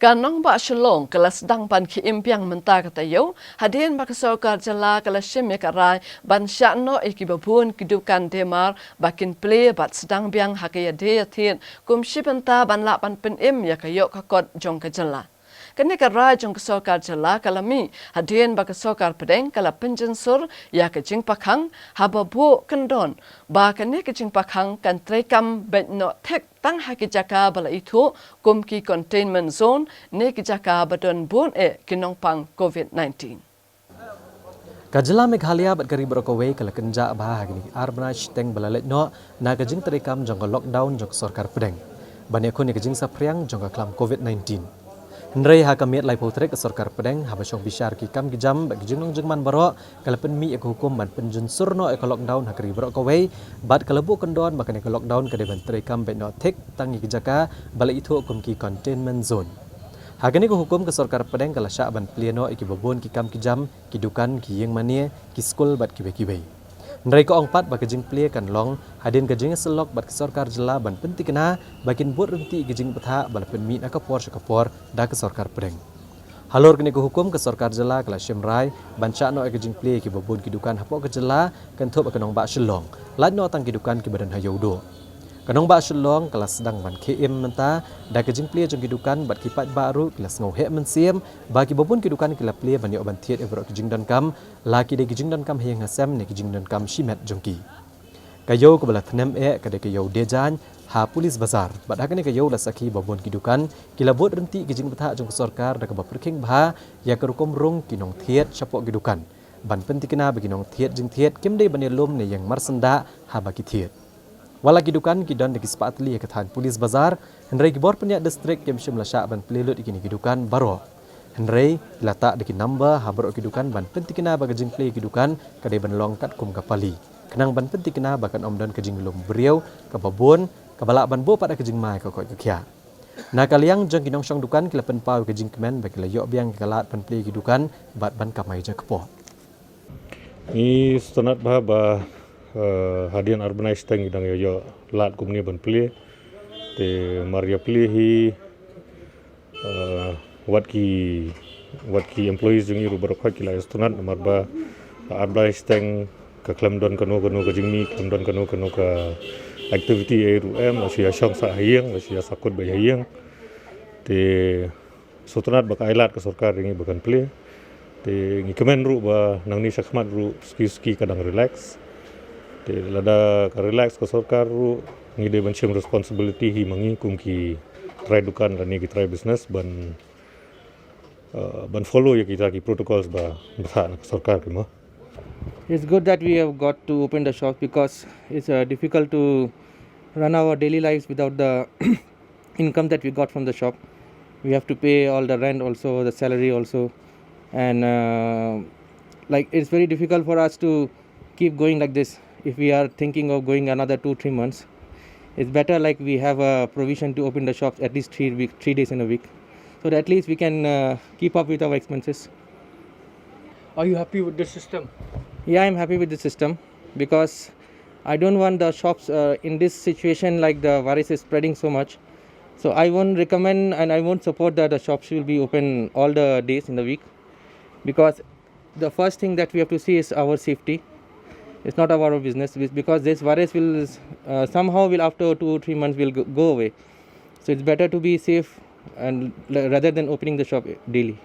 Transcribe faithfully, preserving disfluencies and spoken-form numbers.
Ka nongbah Shillong ka la sdang ban khie im biang mynta ka taïew, hadien ba ka sorkar jylla ka la shim ïa ka rai ban shah noh ïa kiba bun ki dukan demar ba kin plie bad sdang biang ha ka ïadie ïathied kum shi bynta ban lah ban pynim ïa ka ïoh ka kot jong ka jylla. Kane ka rai jong ka sorkar jylla ka la mih hadien ba ka sorkar pdeng ka la pynjynsur ïa ka jingpakhang, haba buh kyndon ba kane ka jingpakhang kan treikam beit noh thik tang ha ki jaka ba la ithuh kum ki containment zone ne ki jaka ba don bun eh ki nongpang covid nineteen. Ka jylla Meghalaya bad ka ri baroh kawei ka la kynjah bha ha kine ki ar bnai shiteng ba la leit noh na ka jingtreikam jong ka lockdown jong ka sorkar pdeng ban ïakhun ïa ka jingsaphriang jong ka khlam covid nineteen. Hynrei ha ka miet laiphew tarik ka sorkar pdeng, haba shong bishar ki kam ki jam bad ki jinglong jingman baroh, ka la pynmih ïa ka hukum ban pynjynsur noh ïa ka lockdown ha ka ri baroh kawei, bad ka la buh kyndon ba kane ka lockdown ka dei ban treikam beit noh thik tang ïa ki jaka ba la ithuh kum ki containment zone. Ha kane ka hukum ka sorkar pdeng ka la shah ban plie noh ïa kiba bun ki kam ki jam, ki dukan, ki ïing mane, ki skul bad kiwei kiwei. Hynrei ka ong pat ba ka jingplie kan long hadien ka jingïasyllok bad ka sorkar jylla ban pyntikna ba kin bud ryntih ïa ka jingbthah ba la pynmih na ka por sha ka por da ka sorkar pdeng. Halor kane ka hukum ka sorkar jylla ka la shim rai ban shah noh ïa ka jingplie ïa kiba bun ki dukan hapoh ka jylla, kynthup ïa ka nongbah Shillong, lait noh tang ki dukan kiba don ha Ïewduh. Ka nongbah Shillong ka la sdang ban khie im mynta da ka jingplie jong ki dukan bad ki paidbah ruh ki la sngew heh mynsiem ba kiba bun ki dukan ki la plie ban ïoh ban thied ïa baroh ki jingdonkam, la ki dei ki jingdonkam ha ïing ha sem ne ki jingdonkam shimet jong ki. Ka ïew kaba la thnem eh ka dei ka ïew Diejain ha Police Bazar, bad ha kane ka ïew la sakhi ba bun ki dukan ki la bud ryntih ïa ka jingbthah jong ka sorkar da kaba pyrkhing bha ïa ka rukom rung ki nongthied shapoh ki dukan ban pyntikna ba ki nongthied jingthied kim dei ban ïalum ne ïeng marsyndah haba ki thied. Wat la ki dukan ki don da ki spah tylli ha ka thaiñ Police Bazar, hynrei ki bor pynïaid district kim shym la shah ban plie lut ïa kine ki dukan baroh. Hynrei ki la tah da ki number ha baroh ki dukan ban pyntikna ba ka jingplie ïa ki dukan ka dei ban long katkum ka pali, khnang ban pyntikna ba kan ym don ka jinglum briew kaba bun kaba lah ban buh pat ïa ka jingma ïa ka koit ka khiah. Na ka liang jong ki nongshong dukan ki la pynpaw ïa ka jingkmen ba ki la ïoh biang ïa ka lad ban plie ïa ki dukan bad ban kamai jakpoh. Ngi sngewtynnat bha ba, eh, hadien ar bnai shiteng ngi dang ïoh lad kumne ban plie. Te mar ïa plie hi, eh, wat ki, wat ki employees jong ngi ruh baroh khoit ki la sngewtynnat namar ba ar bnai shiteng ka khlem don kano kano ka jingmih, khlem don kano kano ka activity ei ruh em, la shu ïa shong sah ha ïing, la shu ïa sahkut beit ha ïing. Te sngewtynnat ba ka ai lad ka sorkar ïa ngi ba kan plie. Te ngi kmen ruh ba nangne shakhmat ruh suki suki ka dang relax. Te lada ka relax ka sorkar ruh, ngi dei ban shim responsibility hi ma ngi kum ki trai dukan lane ki trai business ban, uh, ban follow ïa kita ki protocols ba bthah na ka sorkar ki mo. It's good that we have got to open the shop because it's, uh, difficult to run our daily lives without the income that we got from the shop. We have to pay all the rent also, the salary also, and, uh, like, it's very difficult for us to keep going like this. If we are thinking of going another two, three months, it's better, like, we have a provision to open the shops at least three week, three days in a week, so that at least we can, uh, keep up with our expenses. Are you happy with this system? Yeah, I'm happy with the system because I don't want the shops, uh, in this situation, like, the virus is spreading so much. So I won't recommend and I won't support that the shops will be open all the days in the week, because the first thing that we have to see is our safety. It's not our business be-, because this virus will, uh, somehow will after two or three months will go, go away. So it's better to be safe and l-, rather than opening the shop daily.